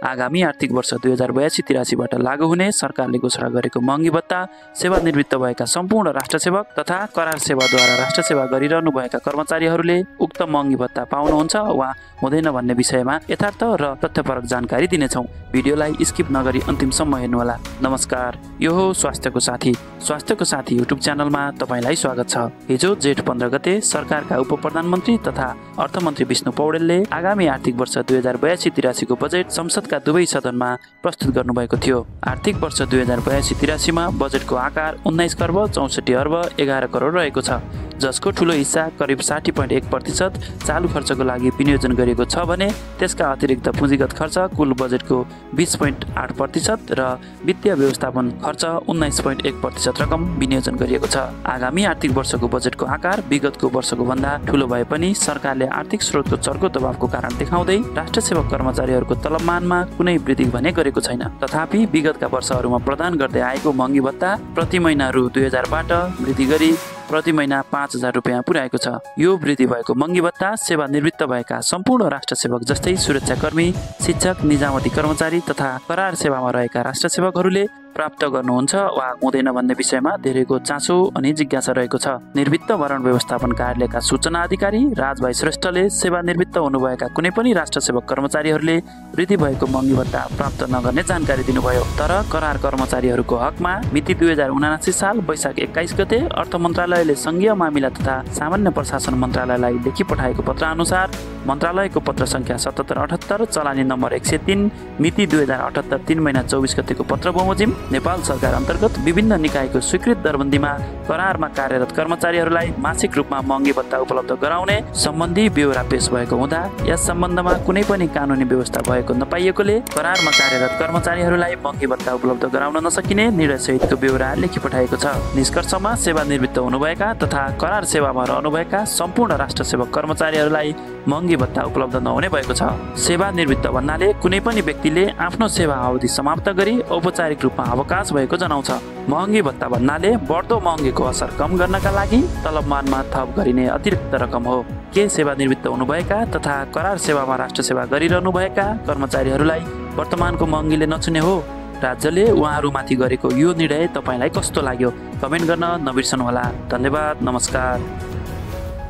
आगामी आर्थिक वर्ष 2082-83 बाट लागू हुने सरकारले घोषणा गरेको महँगी भत्ता सेवानिवृत्त भएका सम्पूर्ण राष्ट्र सेवक तथा करार सेवाद्वारा राष्ट्र सेवा गरिरहनु भएका कर्मचारीहरूले उक्त महँगी भत्ता पाउनुहुन्छ वा हुँदैन भन्ने विषयमा यथार्थ र तथ्यपरक जानकारी दिनेछौँ। भिडियोलाई स्किप नगरी अन्तिमसम्म हेर्नुहोला। नमस्कार, यो हो स्वास्थ्यको साथी। स्वास्थ्यको साथी युट्युब च्यानलमा तपाईलाई स्वागत छ। हिजो जेठ 15 गते सरकारका उप प्रधानमन्त्री तथा अर्थमन्त्री विष्णु पौडेलले आगामी आर्थिक वर्ष 2082-83 को बजेट संसदका दुवै सदनमा प्रस्तुत गर्नुभएको थियो। आर्थिक वर्ष 2082-83 मा बजेटको आकार 19 खर्ब 64 अर्ब 11 करोड रहेको छ, जसको ठूलो हिस्सा करिब 60.1% चालु खर्चको लागि विनियोजन गरिएको छ भने त्यसका अतिरिक्त पुँजीगत खर्च कुल बजेटको 20.8% र वित्तीय व्यवस्थापन खर्च 19.1% रकम विनियोजन गरिएको छ। आगामी आर्थिक वर्षको बजेटको आकार विगतको वर्षको भन्दा ठूलो भए पनि सरकारले आर्थिक स्रोतको चर्को दबावको कारण देखाउँदै राष्ट्र सेवक कर्मचारीहरूको तलबमानमा कुनै वृद्धि भने गरेको छैन। तथापि विगतका वर्षहरूमा प्रदान गर्दै आएको महँगी भत्ता प्रति महिना रु 2000 बाट वृद्धि गरी प्रति महिना 5000 रुपियाँ पुर्याएको छ। यो वृद्धि भएको महँगी भत्ता सेवानिवृत्त भएका सम्पूर्ण राष्ट्र सेवक जस्तै सुरक्षाकर्मी, शिक्षक, निजामती कर्मचारी तथा करार सेवामा रहेका राष्ट्र सेवकहरूले प्राप्त गर्नुहुन्छ वा हुँदैन भन्ने विषयमा धेरैको चासो अनि जिज्ञासा रहेको छ। निवृत्त भरण व्यवस्थापन कार्यालयका सूचना अधिकारी राजभाइ श्रेष्ठले सेवानिवृत्त हुनुभएका कुनै पनि राष्ट्र सेवक कर्मचारीहरूले वृद्धि भएको महँगी भत्ता प्राप्त नगर्ने जानकारी दिनुभयो। तर करार कर्मचारीहरूको हकमा मिति 2079 साल वैशाख 21 गते अर्थ मन्त्रालयले संघीय मामिला तथा सामान्य प्रशासन मन्त्रालयलाई लेखी पठाएको पत्र अनुसार मन्त्रालयको पत्र संख्या 7778 चलानी नम्बर 103 मिति 2078 3 महिना 24 गतेको पत्र बमोजिम नेपाल सरकार अन्तर्गत विभिन्न निकायको स्वीकृत दरबन्दीमा करारमा कार्यरत कर्मचारीहरूलाई मासिक रूपमा महँगी भत्ता उपलब्ध गराउने सम्बन्धी ब्यौरा पेश भएको हुँदा यस सम्बन्धमा कुनै पनि कानुनी व्यवस्था भएको नपाइएकोले करारमा कार्यरत कर्मचारीहरूलाई महँगी भत्ता उपलब्ध गराउन नसकिने निर्णय सहितको ब्यौरा लेखी पठाएको छ। निष्कर्षमा सेवानिवृत्त हुनुभएका तथा करार सेवामा रहनुभएका सम्पूर्ण राष्ट्र सेवक कर्मचारीहरूलाई महँगी भत्ता उपलब्ध नहुने भएको छ। सेवानिवृत्त भन्नाले कुनै पनि व्यक्तिले आफ्नो सेवा अवधि समाप्त गरी औपचारिक रूपमा अवकाश भएको जनाउँछ। महँगी भत्ता भन्नाले बढ्दो महँगीको असर कम गर्नका लागि तलबमानमा थप गरिने अतिरिक्त रकम हो। के सेवानिवृत्त हुनुभएका तथा करार सेवामा राष्ट्र सेवा गरिरहनुभएका कर्मचारीहरूलाई वर्तमानको महँगीले नछुने हो? राज्यले उहाँहरूमाथि गरेको यो निर्णय तपाईलाई कस्तो लाग्यो? कमेन्ट गर्न नबिर्सनुहोला। धन्यवाद। नमस्कार।